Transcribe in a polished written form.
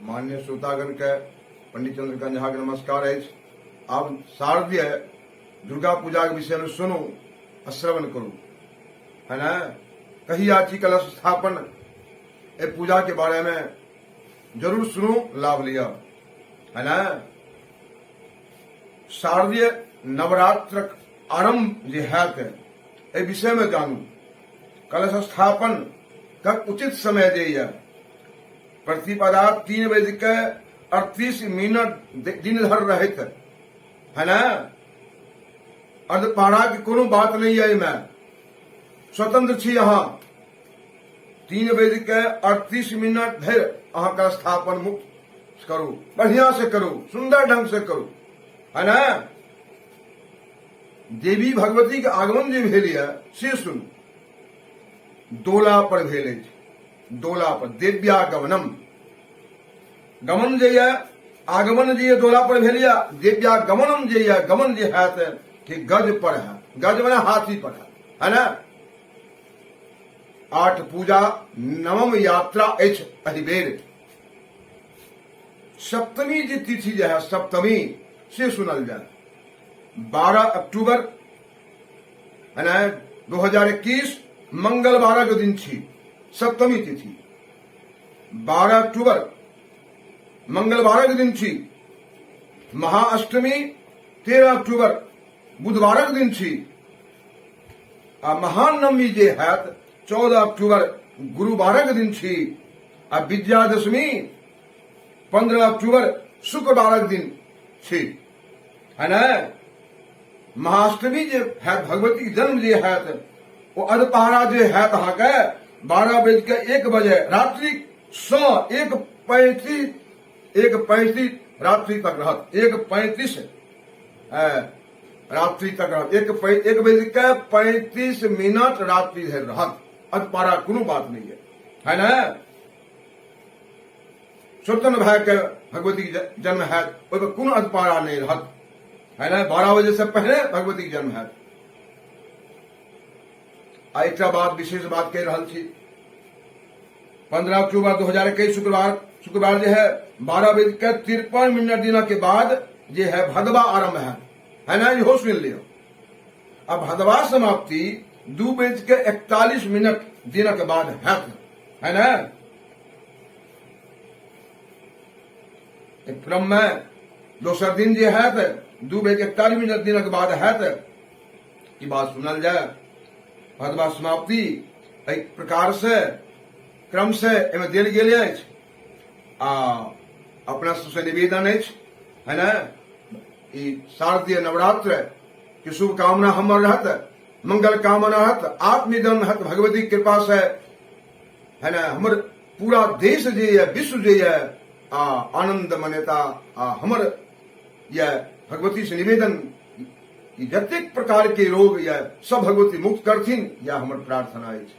माननीय श्रोतागण के पंडित चंद्रकांत झा के नमस्कार अछि। आब शारदीय दुर्गा पूजा के विषय में सुनू आ श्रवण करू, है ना? कहिया छी कलश स्थापन, ए पूजा के बारे में जरूर सुनू, लाभ लिया, है ना? शारदीय नवरात्र आरंभ जे हैत, एहि विषय में जानू। कलश स्थापन तक उचित समय जे यऽ प्रतिपदा 3 बज के 38 मिनट दिन धर रहत, है ना? अर्धपारा के कोनो बात नहीं है, एहिमे स्वतंत्र छी अहाँ। 3 बज के 38 मिनट धरि अहाँ कलश स्थापन मुक्त करू, बढ़िया से करू, सुंदर ढंग से करू, है ना? देवी भगवती के आगमन जे भेल यऽ से सुनू। दोला पर भेल अछि, दोला पर दिव्यागमनम गमन जे यऽ, आगमन जे यऽ दोला पर भेल यऽ, दिव्यागमनम जे यऽ गमन जे हैत कि गज पर है, गज मने हाथी पर है, है ना? 8 पूजा नवम यात्रा अछि एहि बेर। सप्तमी जे तिथि जे है सप्तमी से सुनल जाय 12 अक्टूबर है ना 2021 मंगलवार के दिन छी सप्तमी तिथि। 12 अक्टूबर मंगलवार के दिन छी। महाअष्टमी 13 अक्टूबर बुधवार के दिन छी। आ महानवमी जे हैत 14 अक्टूबर गुरुवार के दिन छी। आ विजयादशमी 15 अक्टूबर शुक्रवार के दिन छी, है ना? महाअष्टमी जे हैत भगवती के जन्म जे हैत ओ अधपहरा जे हैत अहाँके 12 बज के 1 बजे रात्रि सँ 1:35 रात्रि तक रहत, 1:35 रात्रि तक रहत, एक बज के 35 मिनट रात्रि धरि रहत। अधपहरा कोनो बात नहीं है, है ना? स्वतंत्र भाई के भगवती के जन्म हैत ओहिमे कोनो अधपहरा नहीं रहत, है ना? 12 बजे से पहले भगवती के जन्म हैत। आ एकटा बात विशेष बात कहि रहल छी, 15 अक्टूबर 2021 शुक्रवार जे है 12 बज के 53 मिनट दिन के बाद जे है भदवा आरंभ है, है ना? इहो सुन लियो। अब भदवा समाप्ति 2 बज के 41 मिनट दिन के बाद हैत, है ना? एक क्रम में दोसर दिन जे हैत 2 बज के 41 मिनट दिन के बाद हैत। ई बात सुनल जाय। भदवा समाप्ति एहि प्रकार से क्रम से एहिमे देल गेल अछि। आ अपना सबसे निवेदन अछि, है ना, ई शारदीय नवरात्र के शुभकामना हमर रहत, मंगल कामना रहत, आत्मनिधन रहत भगवती कृपा से, है ना? हमर पूरा देश जे ये, विश्व जे ये, आ आनंद मनेता। आ हमर ये भगवती से निवेदन कि जतेक प्रकार के रोग ये सब भगवती मुक्त करथिन, यह हमर प्रार्थना अछि।